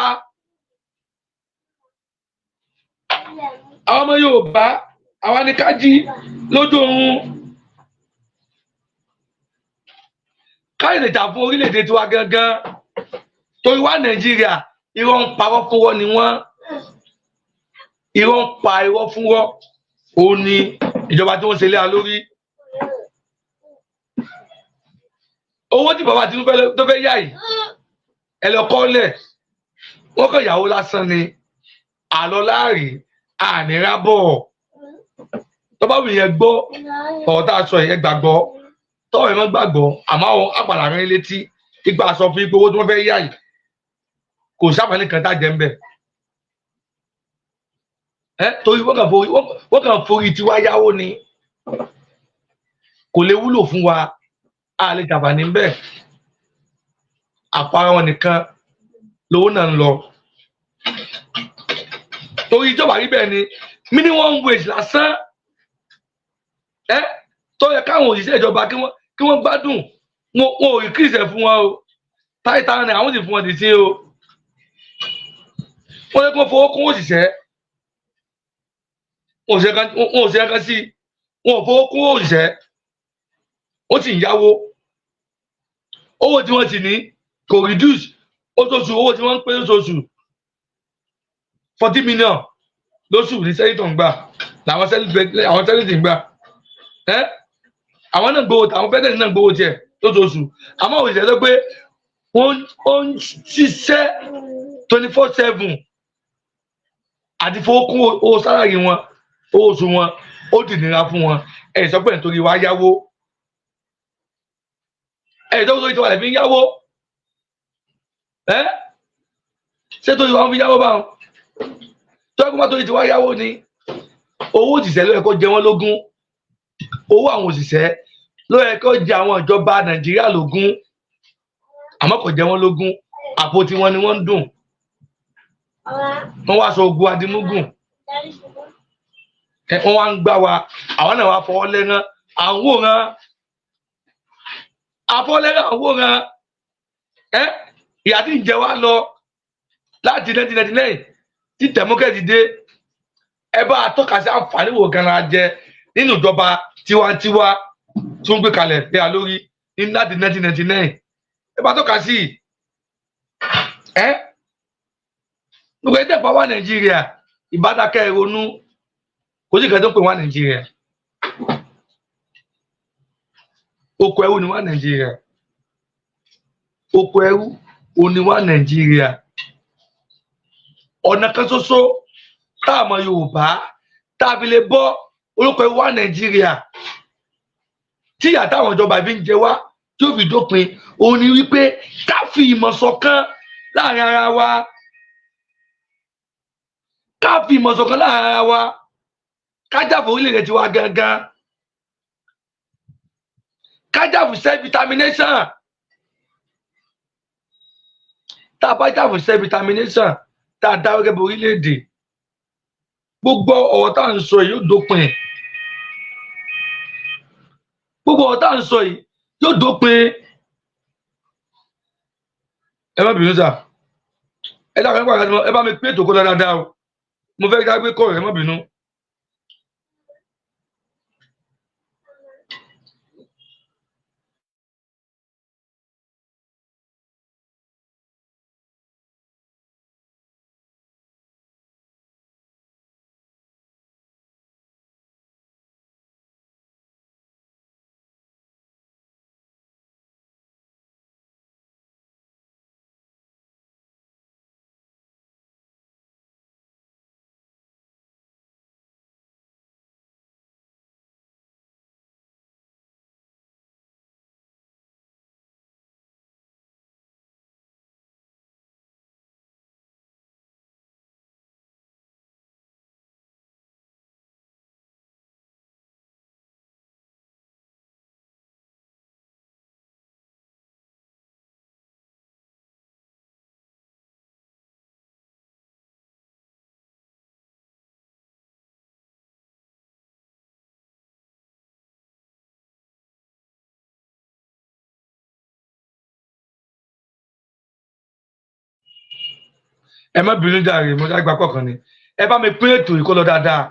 Àwọn ọmọ Yorùbá, àwa ni ká jí lójú ohun, ká lè jà fún orílẹ̀-èdè tiwa gangan, torí wá Nàìjíríà, irọ́ ń parọ́ fún wọn ni wọ́n, irọ́ ń pa irọ́ fún wọn. Òun ni ìjọba tí wọ́n ṣe lé wa lórí. Owó tí bàbá Tinubu tó fẹ́ yá yìí, ẹ lọ kọ́lẹ̀, wọ́n kàn yàwó lásán ni. Àlọ́ láàrí ànírábọ̀ tó bá wù yẹn gbọ́ ọ̀rọ̀ tá a sọ yẹn, gbàgbọ́ tọ́wọ́ yẹn mọ́ gbàgbọ́. Àmọ́ àwọn àpàlà rẹ̀ létí ipa sọ fún ipò owó tí wọ́n fẹ́ yá yìí, kò sábà ní kan tá jẹ́ ń bẹ̀ ẹ, torí wọ́n kàn forí tiwa yáwó ni. Kò lè wúlò fún wa, a lè jàmbá ní bẹ́ẹ̀. Àpò ara wọn nìkan lówó náà ń lọ, torí ìjọba rí bẹ́ẹ̀ ni minimum wage lásán ẹ tó yẹ káwọn òṣìṣẹ́ ìjọba kí wọ́n gbádùn, wọn ò increase ẹ̀ fún wọn o. Táìtà ni àwọn sì fún wọn dì sí o. Wọ́n yẹ kí wọ́n fowó kún òṣìṣẹ́, wọn ò ṣe kan sí, wọn ò fowó kún òṣìṣẹ́. Wọ́n sì ń yáwó. Owó tí wọ́n sì ní kò reduce oṣooṣù. Owó tí wọ́n ń pè lóṣooṣù, 40 million lóṣù ní senator ń gbà, làwọn senator ń gbà ẹ́. Àwọn náà gbowó, àwọn president náà gbowó tiẹ̀ lóṣooṣù. Àmọ́ òṣìṣẹ́ tó pé wọ́n ń ṣiṣẹ́ 24/7 àti fowó kún owó salary wọn, owó oṣù wọn, ó dì nira fún wọn. Ẹ̀ sọ pé nítorí wàá yáwó, ẹ̀ sọ pé nítorí tiwa lè fi ń yáwó. Ẹ́ ṣé torí wàá fi yáwó báwọn tó ẹkún bá torí tiwa yáwó ni? Owó òṣìṣẹ́ ló yẹ kó jẹ wọ́n lógún. Owó àwọn òṣìṣẹ́ ló yẹ kó jẹ àwọn ìjọba Nàìjíríà lógún, àmọ́ kò jẹ wọ́n lógún. Àpò tiwọn ni wọ́n ń dùn. Wọ́n wá sọ ogun adimúgùn ẹ, wọ́n wá ń gbá wa. Àwọn náà wá fọwọ́ lẹ́rán, à ń wòran, àfọwọ́lẹ́rán, à ń wòran. Ẹ ìyà tí ń jẹ wá lọ. Láti 1999 tí democracy dé, ẹ bá a tọ́ka sí àǹfààní wo gan la jẹ nínú ìjọba tiwantiwa tí wọ́n gbé kalẹ̀ lé a lórí ní láti 1999? Ẹ bá tọ́ka sí ẹ. Gbogbo ẹgbẹ́ bá wà Nàìjíríà, ìbádàkẹ́ ronú. Kò sí ìkànnì tó ń pè wá Nàìjíríà. Oko ẹrú ni wá Nàìjíríà. Oko ẹrú òní wá Nàìjíríà. Ọ̀nà kan ṣoṣo tá a mọ Yorùbá tá a fi lè bọ́ orúkọ ẹrú wá Nàìjíríà, tí ìyà táwọn ìjọba fi ń jẹ wá tí ó fi dópin, òun ni wípé ká fi ìmọ̀ ṣọ̀kan láàrin ara wa, ká fi ìmọ̀ ṣọ̀kan láàrin ara wa, ká jà fún orílẹ̀-èdè tiwa gangan, ká jà fún self determination. Tá a bá jà fún self determination, tá a dá gẹ́gẹ́ bí orílẹ̀-èdè, gbogbo ọ̀rọ̀ tá à ń sọ yìí yóò dópin. Gbogbo ọ̀rọ̀ tá à ń sọ yìí yóò dópin. Ẹ má bínú sà, ẹ dákun, nípa ìgbà ẹ bá mi pé ètò kó dáadáa o. Mo fẹ́ ká gbé kọ́ rẹ̀. Ẹ má bínú. Ẹ má bínú jàre, mo dá gbà kọ̀ọ̀kan ni. Ẹ bá mi pín ètò ìkọlọ dáadáa.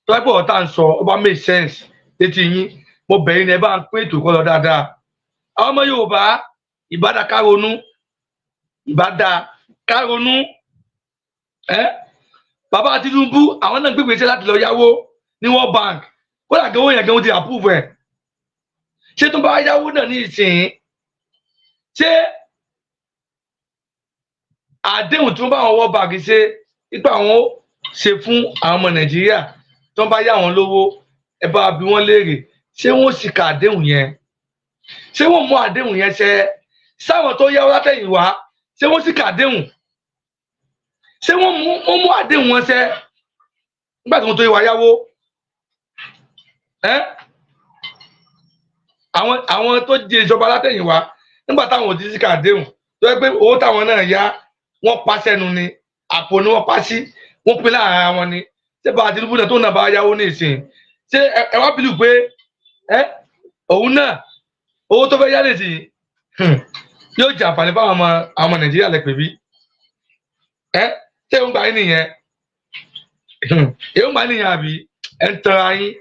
Tó bá pọ̀ ọ̀tá ń sọ, ó bá make sense létí yín, mo bẹ̀ yín ni, ẹ bá ń pín ètò ìkọlọ dáadáa. Àwọn ọmọ Yorùbá, ìbádá ká ronú, ìbádá ká ronú. Ẹ bàbá Tinubu, àwọn náà gbégbé iṣẹ́ láti lọ yáwó ní World Bank. Kódà gan, owó yẹn gan, wọ́n ti approve ẹ̀. Ṣé tó bá yáwó náà ní ìsìn, ṣé àdéhùn tí wọ́n bá àwọn World Bank ṣe nípa àwọn ó ṣe fún àwọn ọmọ Nàìjíríà tí wọ́n bá yá wọn lówó, ẹ bá bi wọ́n léèrè, ṣé wọ́n sì ka àdéhùn yẹn? Ṣé wọ́n mú àdéhùn yẹn ṣẹ? Sáwọn tó yáwó látẹ̀yìn wá, ṣé wọ́n sì ka àdéhùn? Ṣé wọ́n mú àdéhùn wọn ṣẹ nígbà tí wọ́n tó yẹ wá yáwó? Ẹ́ àwọn tó jẹ ìjọba látẹ̀yìn wá, nígbà táwọn ò ti sí ka àdéhùn, tó yẹ pé owó táwọn náà yá, wọ́n pa sẹ́nu ni, àpò ni wọ́n pa sí, wọ́n pín láàrin ara wọn ni. Ṣé bá Tinubu náà tó náà bá yáwó ní ìsìn, ṣé ẹ wá bìlù pé ẹ òun náà owó tó fẹ́ yá lè sìn yóò jẹ àǹfààní fáwọn ọmọ Nàìjíríà lẹ pè bí? Ẹ ṣé òun gbà yín nìyẹn? Èyí ń gbà yín nìyẹn, àbí ẹ ń tanra yín?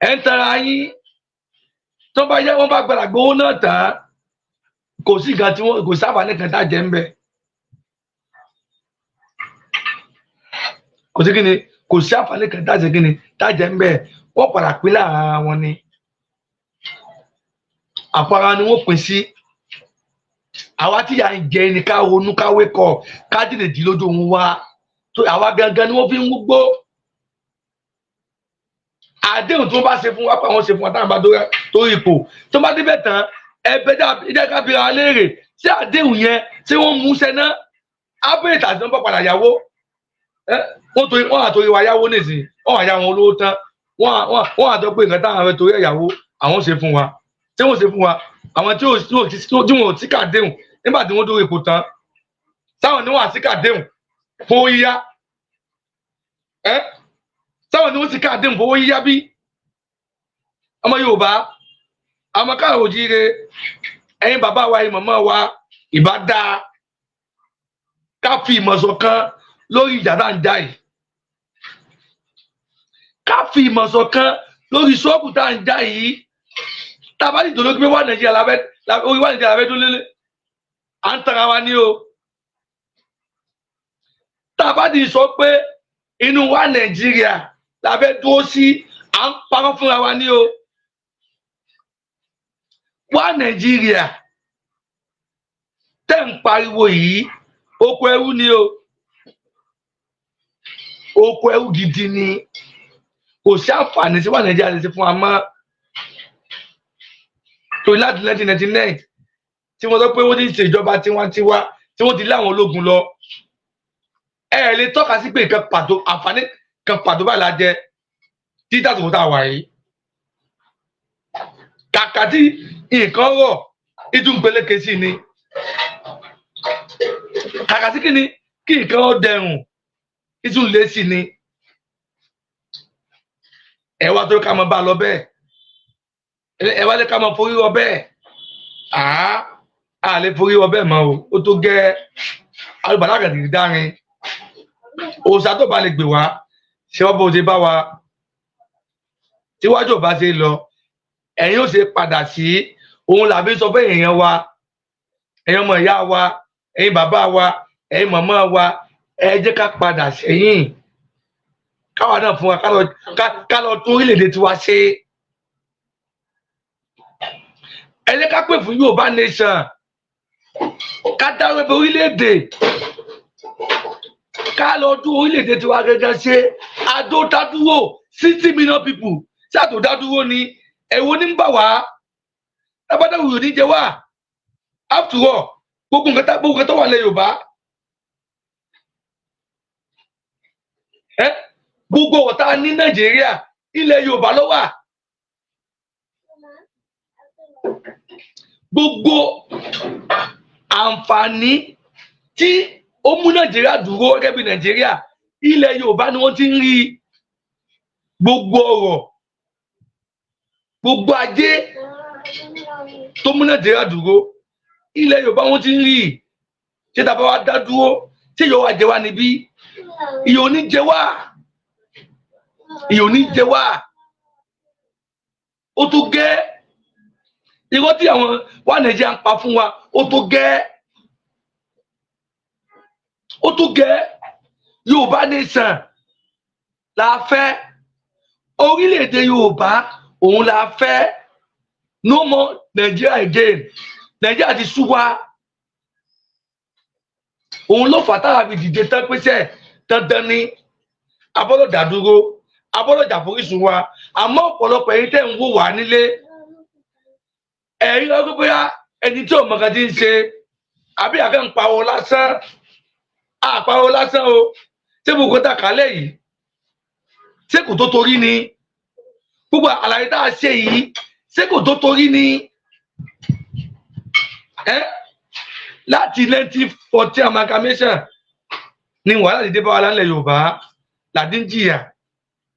Ẹ ń tanra yín. Tó bá yẹ, wọ́n bá gbàdá gbowó náà tán, kò sí nǹkan tí wọ́n kò sábà nìkan tá jẹ́ ń bẹ̀. Kò sí kíni, kò sí àǹfààní kan tá jẹ́ kíni tá jẹ́ ń bẹ̀. Wọ́n padà pín láàrin ara wọn ni, àpò ara ni wọ́n pín sí. Àwa tí yà ń jẹ ni ká ronú, ká wékọ̀, ká dìde jí lójú òun wa tó àwa gangan ni wọ́n fi ń gbó. Àdéhùn tí wọ́n bá ṣe fún wa pé àwọn ṣe fún wa táwọn bá dórí ipò, tó bá débẹ̀ tán, ẹbẹ jẹ́ ká bi ara léèrè, ṣé àdéhùn yẹn, ṣé wọ́n mú ṣẹ náà? Ábẹ́rẹ́ tàbí wọ́n bá padà yáwó, wọ́n torí wọ́n àtòrí wa yáwó nìsín, wọ́n àyà wọn olówó tán, wọ́n àtọ́ pé nǹkan táwọn fẹ́ torí ẹ̀yàwó àwọn ṣe fún wa, ṣé wọ́n ṣe fún wa? Àwọn tí wọn ò tí kà déhùn nígbà tí wọ́n dórí ipò tán, sáwọn ni wọ́n àti kà déhùn fún owó yíyá ẹ? Sáwọn ni wọ́n ti kà déhùn fún owó yíyá bí? Ọmọ Yorùbá, àwọn káàró òjíire, ẹ̀yin bàbá wa, ẹ̀yin màmá wa, ìbá dáa. Ká fi ìmọ̀ ṣọ̀kan lórí ìjà tá à ń jà yìí, ká fi ìmọ̀ ṣọ̀kan lórí ṣọ́ọ̀bù tá à ń jà yìí. Tá a bá sì dòdò pé wà Nàìjíríà lábẹ́ orí wà Nàìjíríà lábẹ́ tó lélẹ̀, à ń tara wa ní o. Tá a bá ti sọ pé inú wa Nàìjíríà lábẹ́ dúró sí, à ń parọ́ fúnra wa ní o. Wá Nàìjíríà tẹ́ ń pariwo yìí, oko ẹrú ni o, oko ẹrú gidi ni. Kò sí àǹfààní sí wà Nàìjíríà lè ṣe fún wa mọ́, torí láti 1999 tí wọ́n sọ pé wọ́n ti ń ṣèjọba tiwantiwa, tí wọ́n ti lé àwọn ológun lọ, ẹ ẹ lè tọ́ka sí pé nǹkan pàtó, àǹfààní kan pàtó báyìí la jẹ títí àsìkò tá a wà yìí. Kàkà tí nǹkan rọ̀, ìtún peléke sí ni. Kàkà sí kíni kí nǹkan ó dẹrùn, ìtún lé sí ni. Ẹ wá tó ká máa bá a lọ bẹ́ẹ̀, ẹ wá lé ká máa forí rọ bẹ́ẹ̀. Àá a lè forí rọ bẹ́ẹ̀ mọ́ o. Ó tó gẹ́, alùpàdé àgàdì dárin. Òòṣà tó bá lè gbè wá ṣé wọ́n bó ṣe bá wa tíwájú ò bá ṣe lọ, ẹ̀yin ó ṣe padà sí. Òun làbí sọ fún èèyàn wa, ẹ̀yin ọmọ ìyá wa, ẹ̀yin bàbá wa, ẹ̀yin màmá wa, ẹ jẹ́ ká padà sẹ́yìn, káwa náà fún wa ká lọ tún orílẹ̀-èdè tiwa ṣe. Ẹ jẹ́ ká pè fún Yorùbá nation, ká dáwọ́ ẹbẹ orílẹ̀-èdè, ká lọ tún orílẹ̀-èdè tiwa gẹ́gẹ́ ṣe. Adó dádúró, 60 million people ṣé àtò dádúró ni? Ẹ̀wọ̀n ní ń bà wá tábàdàwù yóò ní jẹ wá. After all, gbogbo nǹkan tó wà lẹ Yorùbá, ẹ gbogbo ọ̀tá ní Nàìjíríà, ilẹ̀ Yorùbá ló wà. Gbogbo àǹfààní tí ó mú Nàìjíríà dúró gẹ́gẹ́ bí Nàìjíríà, ilẹ̀ Yorùbá ni wọ́n ti ń rí. Gbogbo ọrọ̀, gbogbo ajé tó mú Nàìjíríà dúró, ilẹ̀ Yorùbá wọ́n ti ń rí. Ṣé tá a bá wá dá dúró, ṣé yóò wá jẹ wá níbí? Ìyà ò ní jẹ wá, ìyà ò ní jẹ wá. Ó tó gẹ́, irọ́ tí àwọn wà Nàìjíríà ń pa fún wa, ó tó gẹ́, ó tó gẹ́. Yorùbá nation la fẹ́, orílẹ̀-èdè Yorùbá òun la fẹ́. No more Nigeria again. Nigeria ti sú wa. Òun ló fà táwa fi dìde tán pèsè dandan ni abọ́dọ̀ dádúró, abọ́dọ̀ jà forísun wa. Àmọ́ ọ̀pọ̀lọpọ̀ ẹ̀yin tẹ́ ń wò wá nílé, ẹ̀yin lọ́gbẹ́ bóyá ẹni tí ò mọ̀ kan ti ń ṣe àbí àfẹ́ ń pawọ́ lásán, àpawọ́ lásán o. Ṣé gbogbo tá a kálẹ̀ yìí, ṣé kò tó torí ni? Gbogbo àlàyé tá a ṣe yìí, ṣé kò tó torí ni? Ẹ láti 1914 amalgamation ni wàhálà ti dé bá wa lálẹ́ Yorùbá, làdí ń jìyà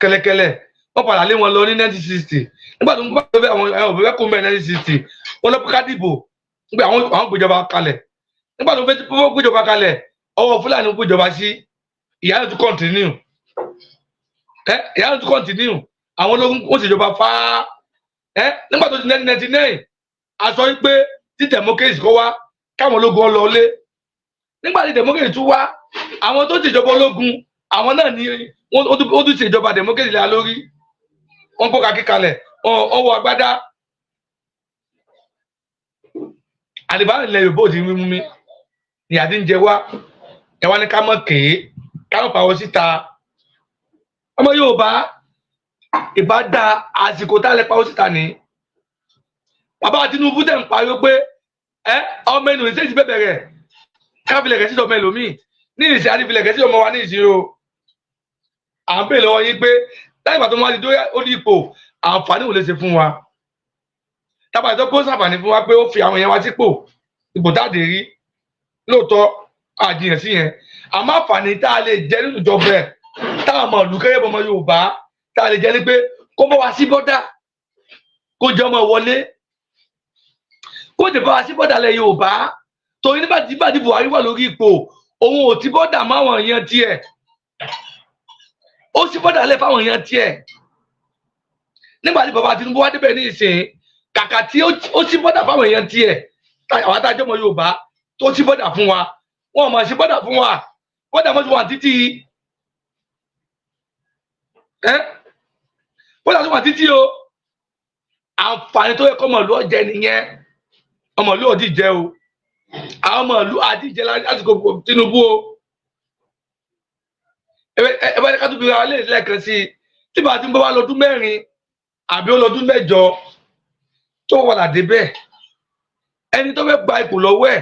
kẹ́lẹ́kẹ́lẹ́. Wọ́n padà lé wọn lọ ní 1960. Nígbà tó ń bá àwọn òbí fẹ́ kó mẹ́ 1960, wọ́n lọ ká dìbò nígbà àwọn gbéjọba kalẹ̀. Nígbà tó ń fẹ́ gbéjọba kalẹ̀, ọwọ́ Fúlàní gbéjọba sí. Ìyá náà tún continue, ẹ ìyá náà tún continue. Àwọn ológun ó ṣèjọba fáá. Ẹ nígbà tó ti 1999, a sọ wípé tí democracy kọ́ wá, káwọn ológun ọ lọ lé. Nígbà tí democracy tún wá, àwọn tó ṣèjọba ológun, àwọn náà ní wọ́n ó tún ṣèjọba democracy lé lórí. Wọ́n kó kakí kalẹ̀, wọ́n wọ agbádá. Àdìbá ilẹ̀ Yorùbá ò ti rí mú mi ní àti ń jẹ wá. Ẹ wá ní ká mọ̀ kéé, ká mọ̀ pàwọ́ síta. Ọmọ Yorùbá, ìbá da àsìkò tá a lè pàwọ́ síta ní. Bàbá Tinubu tẹ̀ ń pariwo pé ẹ ọmọ ẹnu ìṣèjì bẹ̀bẹ̀ rẹ̀, káfílẹ̀ kẹ́sì ọmọ ẹlòmíì ní ìsìn, àdìfilẹ̀ kẹ́sì ọmọ wa ní ìsìn o. À ń pè lọ́wọ́ yín pé láì pàtó wọn ti dó ó ní ipò, àǹfààní wò lè ṣe fún wa? Tábà tó kó sàǹfààní fún wa pé ó fi àwọn èèyàn wa sípò, ipò tá a dé rí lóòótọ́, àjìyàn sí yẹn. Àmọ́ àǹfààní tá a lè jẹ nínú ìjọba ẹ̀, táwọn ọmọ ìlú kẹ́yẹ́ bọmọ Yorùbá tá a lè jẹ ni pé kó bọ́ wa sí bọ́dà, kó jẹ́ ọmọ wọlé, kó jẹ́ bá wa sí bọ́dà lẹ̀ Yorùbá. Torí nígbà tí Buhari wà lórí ipò, Òun ò ti border máwọn èèyàn tiẹ̀, ó sì border lẹ̀ fáwọn èèyàn tiẹ̀. Nígbà tí bàbá Tinubu wá débẹ̀ ní ìsìn, kàkà tí ó sí border fáwọn èèyàn tiẹ̀, àwọn adájọ́ ọmọ Yorùbá tó sí border fún wa, wọn ò mọ̀ sí border fún wa. Border mọ́ sí wà títí ẹ́, border tó wà títí o. Àǹfààní tó yẹ kọ́ ọmọ ìlú ọ̀jẹ̀ nìyẹn. Ọmọ ìlú ọ̀dì jẹ́ o, àwọn ọmọ ìlú àdìjẹ lásìkò Tinubu o. Ẹ bá ní ká tó fi ra lé lẹ́ẹ̀kan sí i, tí bàbá Tinubu bá lọ́dún 4 àbí ó lọ́dún 8 tó wà ládé bẹ́ẹ̀, ẹni tó fẹ́ gba ipò lọ́wọ́ ẹ̀,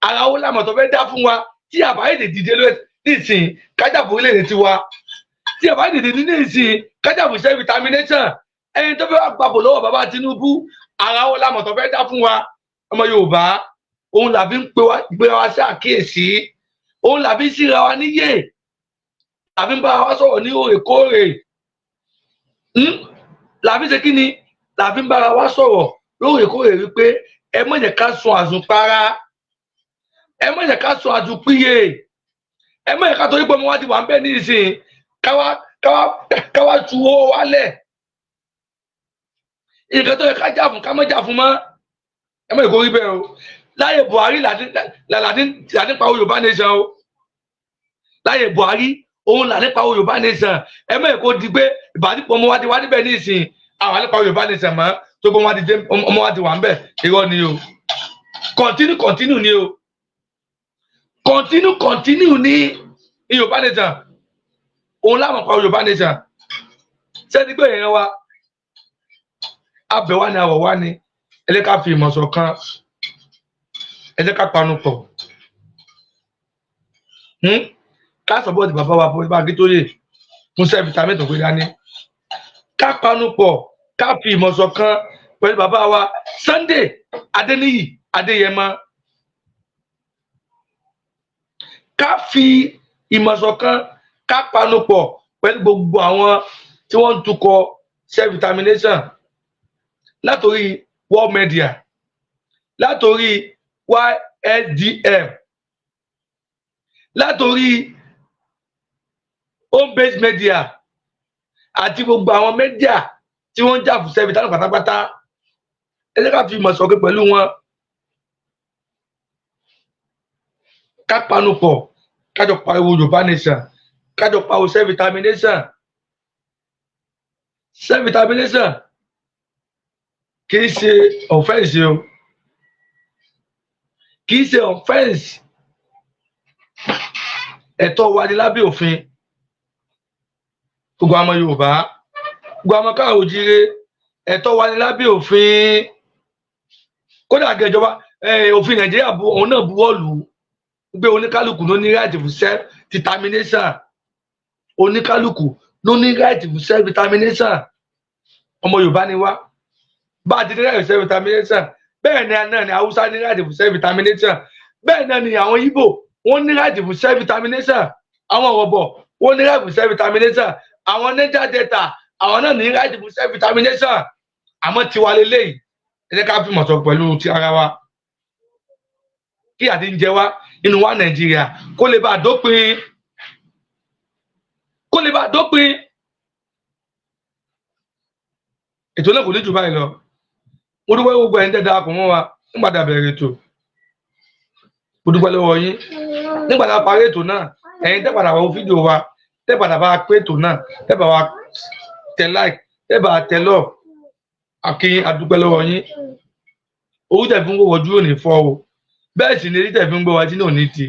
ara ó lámọ̀ tó fẹ́ dá fún wa. Tí àbá èdè dìde nísìn kájàpọ̀ orílẹ̀-èdè tiwa, tí àbá èdè dìde nísìn kájàpọ̀ self determination, ẹni tó fẹ́ wá gbapò lọ́wọ́ bàbá Tinubu, ara ó lámọ̀ tó fẹ́ dá fún wa, ọmọ Yorùbá. Òun làbí ń pe wa sí àkíyèsí, òun làbí ń síra wa níyè, làbí ń bá wa sọ̀rọ̀ ní òrèkóòrè. Làbí ṣe kí ni? Làbí ń bára wa sọ̀rọ̀ lóòrèkóòrè wípé ẹ má jẹ́ ká sun àsùnpara, ẹ má jẹ́ ká sun àsùnpìyè, ẹ má jẹ́ ká torí pé ọmọ wa ti wà ń bẹ̀ ní ìsìn káwá tu owó wálẹ̀. Nǹkan tó yẹ ká jà fún, ká má jà fún mọ́. Ẹ má jẹ́ kó rí bẹ́ẹ̀ o. Láyé Buhari làdí pa Yorùbá nation o. Láyé Buhari òun là nípa Yorùbá nation. Ẹ má jẹ́ kó di pé ìbàdí ọmọ wa ti wá níbẹ̀ ní ìsìn, àwọn nípa Yorùbá nation mọ́ tó gbọ́ ọmọ wa ti wà ń bẹ̀. Irọ́ ni o. Continue, continue ni o. Continue, continue ní Yorùbá nation, òun láwọn pa Yorùbá nation. Sẹ́ni pé èèyàn wa abẹ wa ni àwọ̀ wa ni. Ẹ jẹ́ ká fi ìmọ̀ ṣọ̀kan, ẹ jẹ́ ká panu pọ̀, Ká support bàbá wa bá Akíntóyè fún self determination tó gbé dání. Ká panu pọ̀, ká fi ìmọ̀ ṣọ̀kan pẹ̀lú bàbá wa Sunday Adéníyì Adéyẹmọ. Ká fi ìmọ̀ ṣọ̀kan, ká panu pọ̀ pẹ̀lú gbogbo àwọn tí wọ́n ń tukọ̀ self determination, látòrí world media, látòrí YSDM, látòrí home based media àti gbogbo àwọn media tí wọ́n ń jà fún self determination pátápátá. Ẹ jẹ́ ká fi ìmọ̀ ṣọ̀kan pẹ̀lú wọn, ká panu pọ̀, kájọ pariwo Yorùbá nation, kájọ pariwo self determination. Self determination kì í ṣe offence o, kì í ṣe offence. Ẹ̀tọ́ wa ni lábẹ́ òfin. Gbogbo ọmọ Yorùbá, gbogbo ọmọ káàró jíire, ẹ̀tọ́ wa ni lábẹ́ òfin. Kódà gẹ̀jọba òfin Nàìjíríà bu òun náà buwọ́ lù ú pé oníkálukú ló ní right for self determination. Oníkálukú ló ní right for self determination. Ọmọ Yorùbá ni wá. Bá a ti ní right for self determination, bẹ́ẹ̀ ni náà ni Haúsá ní right for self determination, bẹ́ẹ̀ náà ni àwọn Ìgbò wọ́n ní right for self determination, àwọn Ọ̀rọ̀bọ̀ wọ́n ní right for self determination, àwọn Niger Delta, àwọn náà ní right for self determination. Àmọ́ tiwa lélẹ́yìí, ẹ jẹ́ ká fìmọ̀ sọ pẹ̀lú ti ara wa kí àti ń jẹ wá nínú wa Nàìjíríà kó lè bá a dópin, kó lè bá a dópin. Ètò náà kò ní jù báyìí lọ. Mo dúpẹ́ gbogbo ẹ̀yin tẹ́ darapọ̀ mọ́ wa nígbà tá a bẹ̀rẹ̀ ètò. Mo dúpẹ́ lọ́wọ́ yín nígbà tá a parí ètò náà. Ẹ̀yin tẹ́ padà wo fídíò wa, tẹ́ padà bá a pé ètò náà, tẹ́ bá wa tẹ like, tẹ́ bá a tẹ love, akin adúpẹ́ lọ́wọ́ yín. Owó tẹ̀ fi ń wọ́wọ́ dúró ní fọ́ o, bẹ́ẹ̀ sì ni etí tẹ̀ fi ń gbọ́ wa tí náà ní ti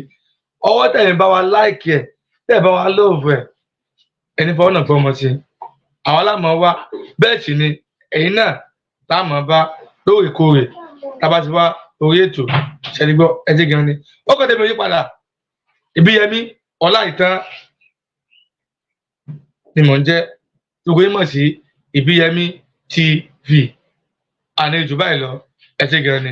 ọwọ́ tẹ̀ ń bá wa like ẹ̀, tẹ̀ bá wa love ẹ̀, ẹni fọwọ́ náà gbọ́ ọmọ sí àwọn alámọ̀ wa. Bẹ́ẹ̀ sì ni ẹ̀yin náà láàmọ̀ bá lóòrèkóòrè tábà ti wá orí ètò ṣẹ́nigbọ́. Ẹjẹ́ gan ni ó kọ́ tẹ̀mí yípadà. Ìbíyẹmí Ọláìtàn ni mò ń jẹ́, gbogbo yín mọ̀ sí Ìbíyẹmí TV. Àní jù báyìí lọ. Ẹjẹ́ gan ni.